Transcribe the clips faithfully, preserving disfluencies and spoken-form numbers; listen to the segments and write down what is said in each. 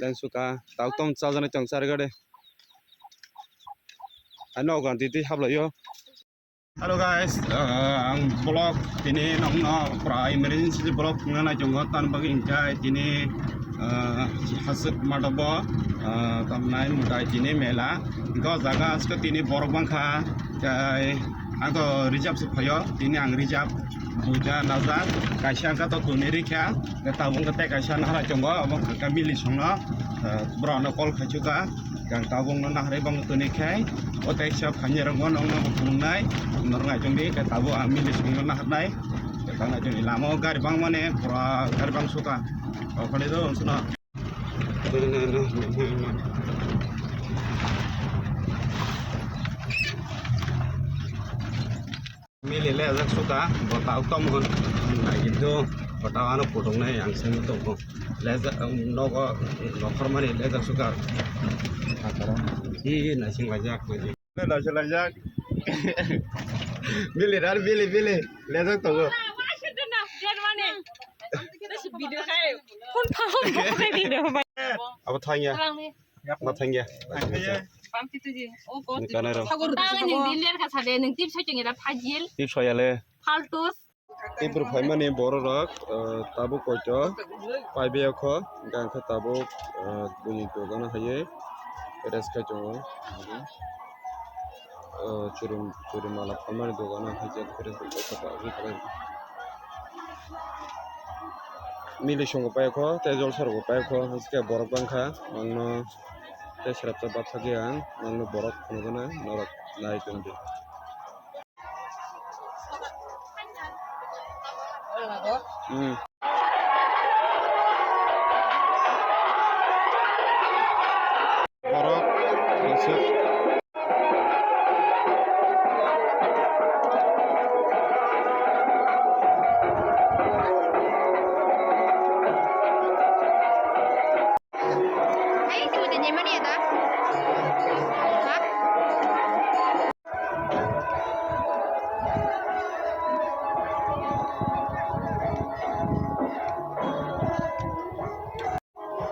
Lengsuka, tau tom chajaknai tong charigade. Ano ganti twi hablaiyo. Hello guys, uh, ang vlog tini nongno pura emergency vlog khungna nai tongo, tan bagwi hwnkhe tini, uh, hasuk madabo, uh, tamnai mutai tini mela. Go jaga aske tini borok bangkha, tei ang to reserve se phaio, tini ang reserve buja najak, kaisa angka to tuni rikha, tabuk tei kaisa nahara tongo, obo hwnkha mili songno, uh, borokno call khaichuka. Kang tabuk no naharwi bang tuni khai, o tei kisa phainai rok no nong no phunuknai, norok nai tongdi, khe tabuk ang mili songno naharnai, khe tang nai tongdi lama o gari bang mani, pura gari bang suka, o khali do suna. Mili lejak suka, bota uktom hwn. Nai kintu bota ano phutungnai ang sengwi tongo. Lejak, nogo, nokhormani lejak suka. Hi naising laijak, naising. Naising laijak. Mili rar, mili, mili. Lejak tongo. Video khai. Phone phone khai video. Abo thangya. Ma thangya. Thangya. Ni kanai rok. Tang ni din ler kha sade, nung tip soi chungi da phajil. Tip soyale. Faltus. Tip rok phaimani borok rok, eh, tabuk koito. Paibe kho, hingkha tabuk, eh, buini dogano haiye. Rest khai tongo. Eh, churum, churum mala phaimani dogano haiye. Mili songo paikho, tei jolsa rogo paikho, haste borok bangkha, mangno tei srapsa bathakya ang, mangno borok phunukgwna norok nai tongdi. Hmm. Borok,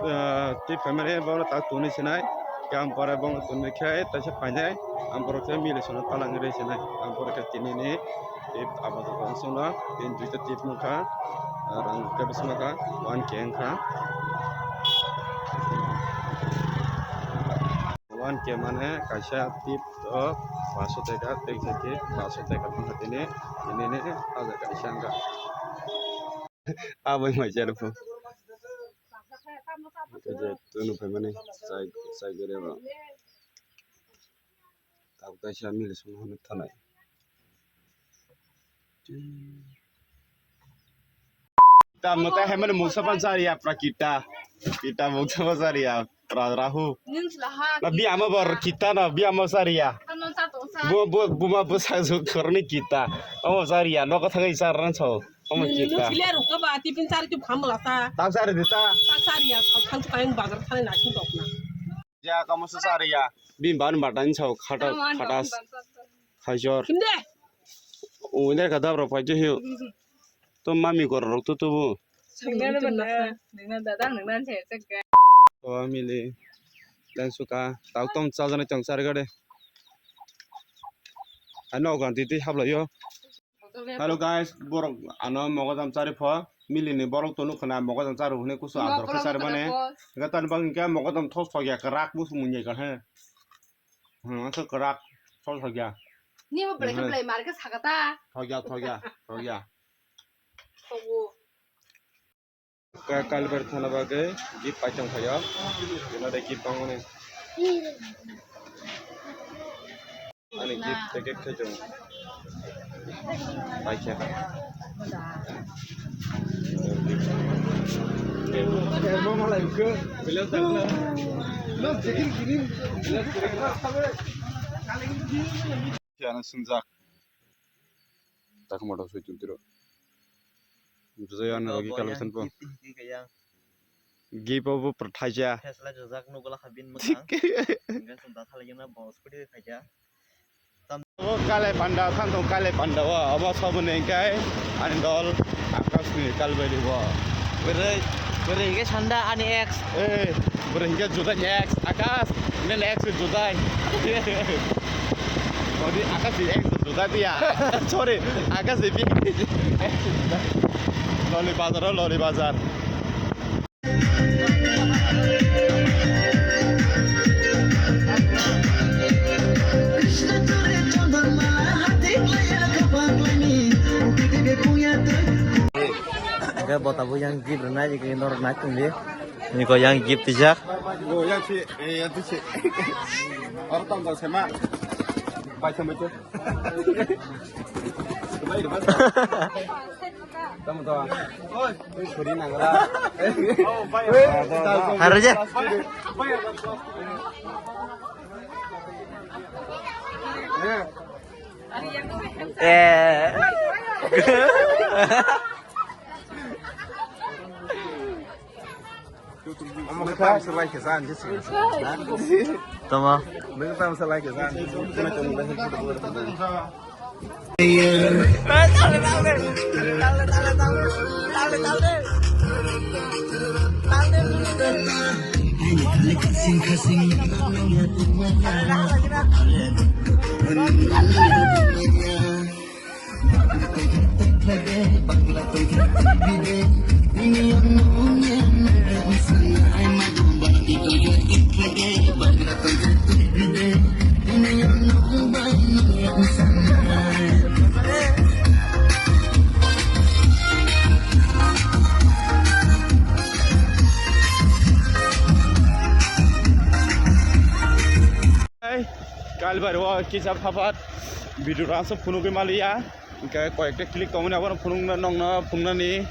Ah, tip phaimani bono tak tuni sinai, khe ang pore bono tuni khe taisa phainai, ang borok khe mili sono talang ri sinai, ang borok khe tini ni tip abo joto songno tini duita tip wngkha, ah, rang khe bwswk wngkha one K wngkha. One K mane kaisa tip o paso teka, tei khe paso teka wngkha tini, tini ni kaisa wngkha. Aboni mai cherpo. Tunu phaimani chai, chai gari ba. Tabuk kaisa mili songno hwnwi thanai. Kita mata hemani mungsa pan chariya pra kita. Kita mungsa pan chariya pra rahu. Na bi ama bor kita na bi ama chariya. Bu, bu, buma bu sa su korni kita. Ama chariya no ka thangai char ran chau. Ama kita. Chile ru ka ba tipin chari tu kham la sa. Tak chari dita. Tak chariya, kham tu kain bazar thani na kin dokna. Ya kamu sa chariya. Bim ban batan chau khata khatas. Khajor. Kimde? O, ini kata berapa aja hiu? To mami gor rok to tubu. Nengna dada, nengna se, se ke. O mili. Dan suka, tau tom chajaknai tong chari gade. Ano ganti twi hablaiyo. Hello guys, borok ano mogodam chari pho. Mili ni borok to nukha na mogodam charu hwnwi kusu ador khe chari mane. Gatan bang ke mogodam thos thok ya krak bus munya ka he. Hmm, asal kerak, sol saja. Ni mo belai ke belai mar ke sakata. Thoja, thoja, thoja. Thogo. Ka kalber thana bagwi gift paitong khayo. Gina de gift bangone. Ani gift packet khaitong. Paikha. Ano swngjak. Takhumato soi tong tiro. Bwsai ano rogi kalbai thanpo. Gift obo pwrwthaija. Feslai rwjak nukla kha bini mwkhang. Hingke chwng da thalaigena bo scooty bai phaikha. Obo Kalai Panda, thang tong Kalai Panda o, obo soboni hingke ani dol Akash ni Kalbai ribo. Bwrwi Bwrwi hwnkhe sanda ani ex. Eh, bwrwi hwnkhe Judai ni ex. Akash, nini ex Judai. Odi Akash ni ex Judai dia. Sorry, Akash ni ex Judai. Loli bazar, loli bazar. Hingke bo tabuk yang gift rwnai, hingke norok nai tongdi. Niko yang gift tijak. Bo yang si, eh, yang si. Orang tong tong sema. Bai sema itu. Bai, bai. Tamo to. Oi, suri nangra. Harus ya. Eh. Omo khe tamsa lai khe jan, jesi. Tamo. Nung tamsa lai khe jan. Kalbari o kisa phapat video rangso phunugwi maliya. Hingke koyekta click tongmani abono phunukna nongno phunuknani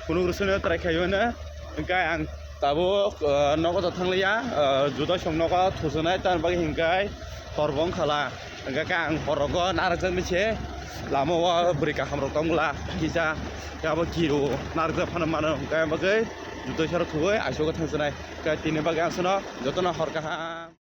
phunuk rwsino try khaiyano. Hingke ang tabuk, ah, nogo to thangliya, ah, Judai song nogo thusunai tamni bagwi hingke hor bo wngkhala. Hingke ang horogo narwkjaknai se lama o bwrwi kaham rok tongla kisa abo kiru narwkjak phano mano hingke bagwi Judai soro thuwi aisogo thangsinai. Hingke tini bagwi ang sono jotono hor kaham.